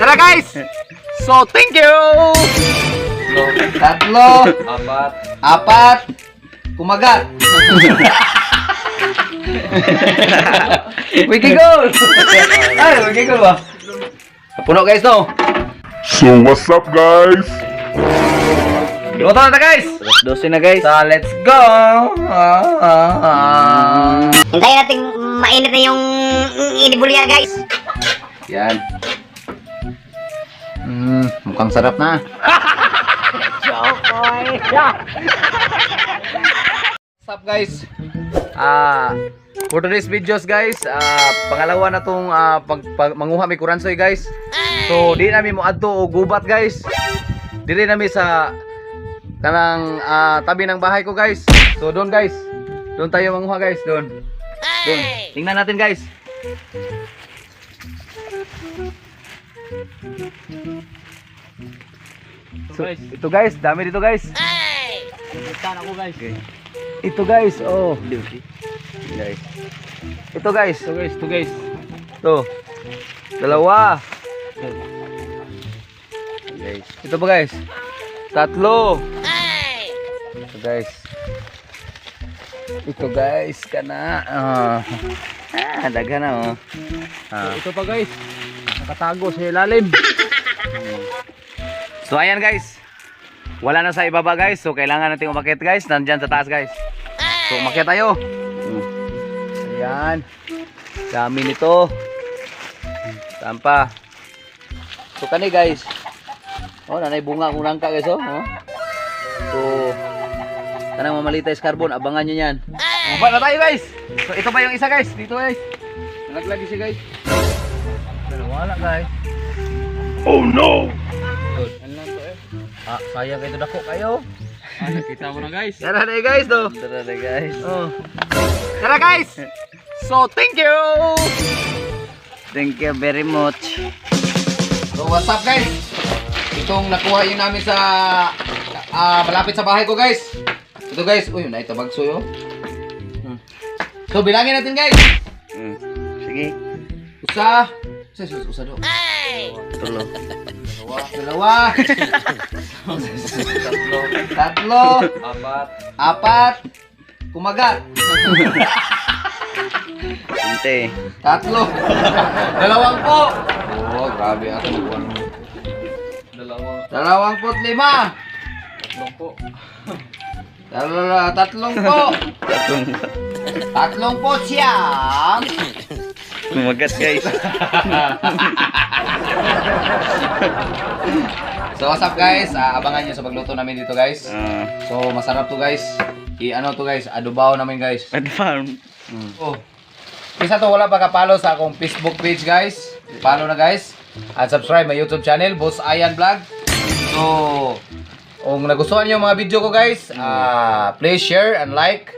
Tara, guys! So, thank you! Tatlo, Apat. Apat, kumagat. Wiki goal! Ay, wiki goal ba? Puno, guys, no? So what's up, guys? Luto na ta, guys! Alas 12 na, guys. So, let's go! Ah, ah, ah. Hintayin natin mainit na yung inibulya, guys. Yan. Mukhang sarap na. What's up, guys? For today's videos, guys, pangalawa na tong pag manguha mi kuransoy, guys. So di nami mo adto og gubat, guys. Diri nami sa kanang tabi ng bahay ko, guys. So doon, guys. Doon tayo manguha, guys, doon. Doon. Tingnan natin, guys. So, ito, guys, dami dito, guys. Ako, guys. Ito, guys, oh. Guys. Ito, guys. Ito, guys, ito, guys. Ito. Dalawa. Guys. Ito pa, guys. Tatlo. Ito, guys. Ito, guys, kana. Ah, ah daghan na oh. Ah. Ito pa, guys. Nakatago sa ilalim. So ayan, guys. Wala na sa ibaba, guys. So kailangan nating umakyat, guys. Nandyan sa taas, guys. So umakyat tayo. Ayan. Dami nito. Saan pa? So kani, guys. Oh, nanay bunga kung langka, guys, oh. Oh. So kanang mamalita is carbon, abangan nyo yan. Baba na tayo, guys. So ito pa yung isa, guys. Dito, guys. Nalaglag siya, guys. Pero wala, guys. Oh no! Ano lang to eh. Ah, sayang kayo, dako kayo. Ah, nakita mo na, guys. Tara na, guys, do. Tara na, guys. Oh. Tara, guys! So, thank you! Thank you very much. So, what's up, guys? Itong nakuha yun namin sa malapit sa bahay ko, guys. Ito, guys. Uy, na ito bagsoy oh. So, bilangin natin, guys. Sige. Usa. Usa, usa, usa do. Tulo. Dalawa. Dalawa. Tatlo. Tatlo. Apat. Apat. Kumagat. Inte. Tatlo. Dalawang po. Oh, grabe ako nagkuha. Dalawa. 25. Tatlong po. Dalawa, tatlong po. Tatlong. 39. Kumagat, guys. So what's up, guys? Abangan nyo sa pagluto namin dito, guys. Ah, So masarap to, guys. I-ano to, guys, adobaw namin, guys. at farm. Oh. Isa to wala pa ka-follow sa akong Facebook page, guys. Follow na, guys. At subscribe my YouTube channel, Boss Ayan Vlog. So, kung nagustuhan niyo yung mga video ko, guys, please share and like.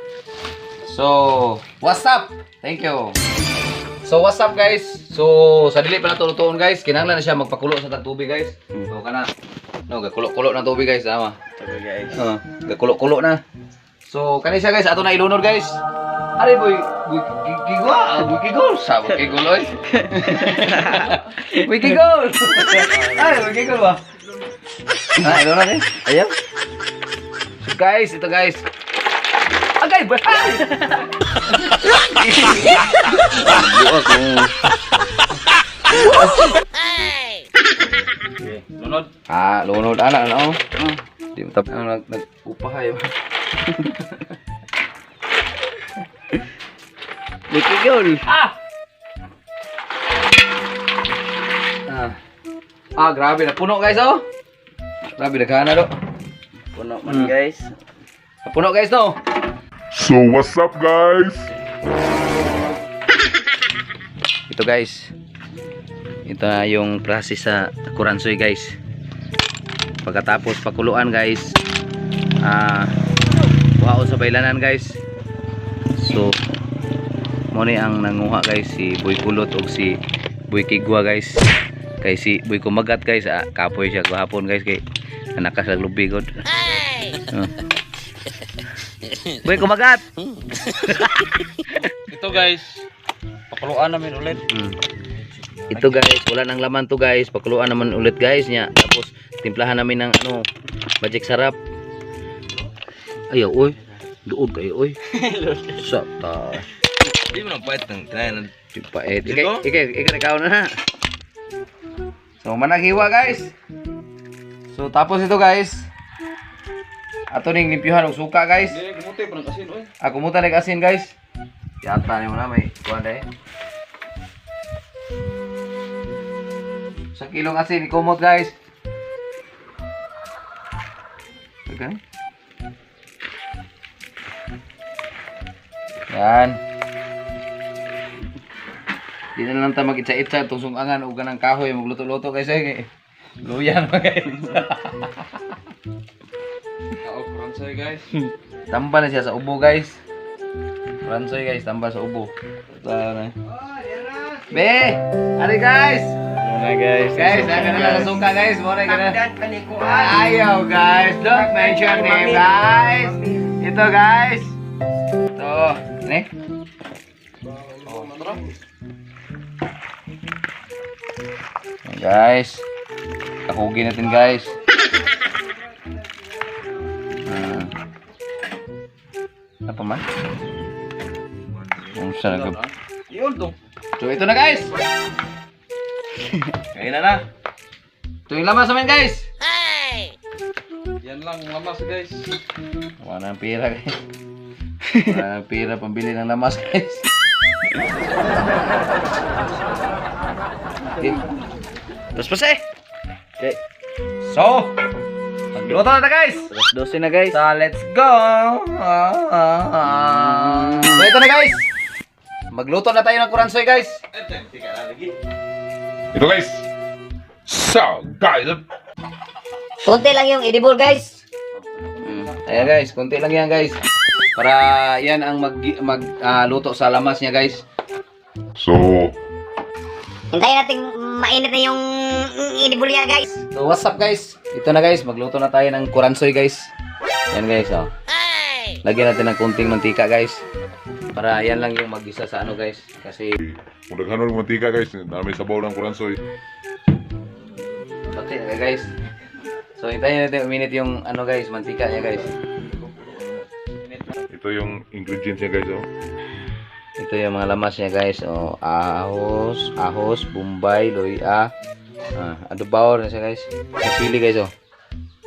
So, what's up? Thank you. So, what's up, guys? So, sa dili pa na tulutuon, guys, kinahanglan na siya magpakulo sa tagtubig, guys. So, kana no, gakulo-kulo na tubig, guys, tama. Ito, guys. Gakulo-kulo na. So, kani siya, guys, ato na ilunod, guys. Ari boy, boy gigwa, boy gigol, sa boy gigol oy. Boy gigol. Ay, boy gigol ba? Ah, ilunod eh. Ayaw. So guys, ito, guys. Ah, guys, boy. Ay! Buka ko. Lunod. Ah, lunod ana ano. Di mo tap ano nag nag-upahay. Likigol. Ah! Ah. Ah, grabe na puno, guys, oh. Grabe daghan na do. Puno man, guys. Puno, guys, no. So what's up, guys? Ito, guys. Ito na yung process sa kuransoy, guys. Pagkatapos pakuluan, guys. Kuhaon sa baylanan, guys. So mo ni ang nanguha, guys, si Boy Kulot ug si Boy Kigwa, guys. Kay si Boy Kumagat, guys, kapoy siya gahapon, guys, kay nanakas sa lubi god. Oh. Boy Kumagat. Ito, guys. Pakuluan namin ulit. Ito guys, wala nang laman to guys. Pakuluan naman ulit guys niya. Tapos timplahan namin ng ano, magic sarap. Ayaw oy. Duod kayo oy. Sa ta. Di mo nang pait ng tinayan. Di pait. Ikay, ikay, ikay ikaw na na. So managhiwa guys. So tapos ito guys. Ato ning limpyuhan og suka guys. Hindi, kumuti pa ng asin, oy. Ah, kumuta na asin guys. Yata ni mo na may kuan dai. Sa kilong asin ikumot guys. Okay. Yan. Di na lang ta mag-itsa-itsa itong sungangan o ganang kahoy magluto-luto guys eh. Luya naman guys. Kao, kuransoy guys. Tamba na siya sa ubo guys. Ransoy guys, tamba sa ubo. Ito na. Be! Ari guys! Muna guys. Guys, aga na lang sa suka guys. Muna ka na. Ayaw guys, don't mention name guys. Ito guys. Ito, ne? Ayan, guys. Kahugi natin guys. Ah. Apa man? Unsa na ka? Yun to. So ito na guys. Kain na na. Ito yung lamas namin guys. Yan lang ang lamas guys. Wala nang pera guys. Wala nang pera pambili ng lamas guys. Okay. Tapos pa eh. Okay. So, magluto na ta guys. Alas 12 na guys. So, let's go. So, ito na guys. Magluto na tayo ng kuransoy guys. Ito guys. So guys, Konti lang yung edible guys. Ayan guys, konti lang yan guys. Para yan ang mag, mag luto sa lamas niya guys. so Hintayin natin mainit na yung edible yan guys. So what's up guys? Ito na guys, magluto na tayo ng kuransoy guys. Yan guys oh. Lagyan natin ng konting mantika guys. Para yan lang yung magisa sa ano guys. Kasi kung daghanon ng mantika guys, na may sabaw ng kuransoy. pati na guys. So hintayin natin uminit yung ano guys, mantika niya guys. Ito yung ingredients niya guys oh. Ito yung mga lamas niya guys. Oh, ahos, ahos, bombay, loya. Ah, adobaor na siya guys. May sili guys oh.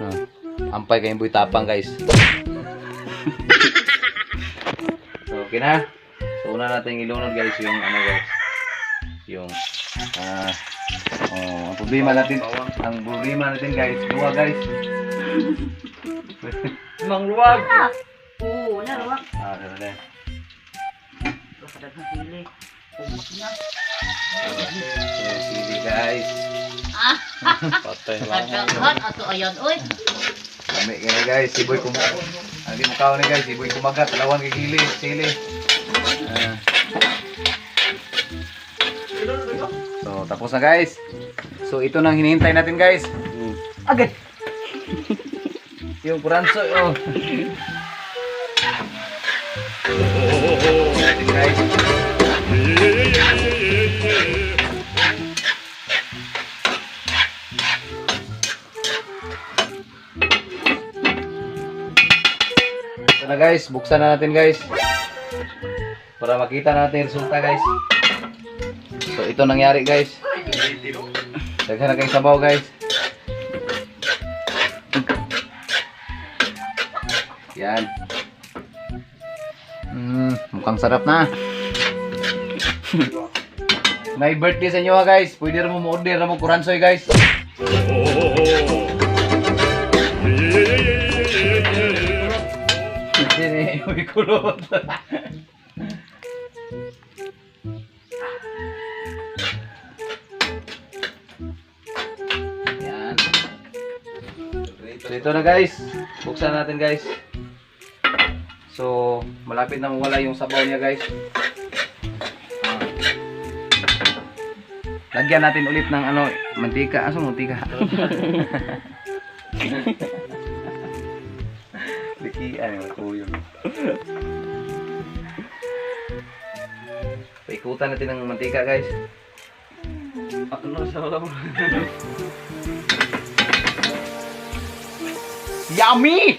Ah, ampay kayong buhay tapang guys. So, okay na. So una natin ilunod guys yung ano guys. Yung ah oh, ang problema natin, guys, luwa guys. Mangluwag. Oo, naruwak. Ah, ganun na. So, sili guys. Patay lang. Daghan ato ayan oy. Lami kayo guys, siboy kum. Ang di mukha ni guys, siboy kumagat, talawan kay gili, sili. Ah. So, tapos na guys. So, ito nang hinihintay natin guys. Agad. Yung kuranso, oh. Natin, guys. Ito na guys, buksan na natin guys. Para makita natin yung resulta guys. So ito nangyari guys. Daghan na kayong sabaw guys. Yan. Mukhang sarap na. May birthday sa inyo ha guys. Pwede rin mo mo-order mo kuransoy guys. Hindi ni, may kulot. Yan. So ito na guys. Buksan natin guys. So malapit na mawala yung sabaw niya guys. Ah. Lagyan natin ulit ng ano, mantika. Asa mantika? Likian yung kuyo. Paikutan natin ng mantika guys. Ano sa wala mo? Yummy!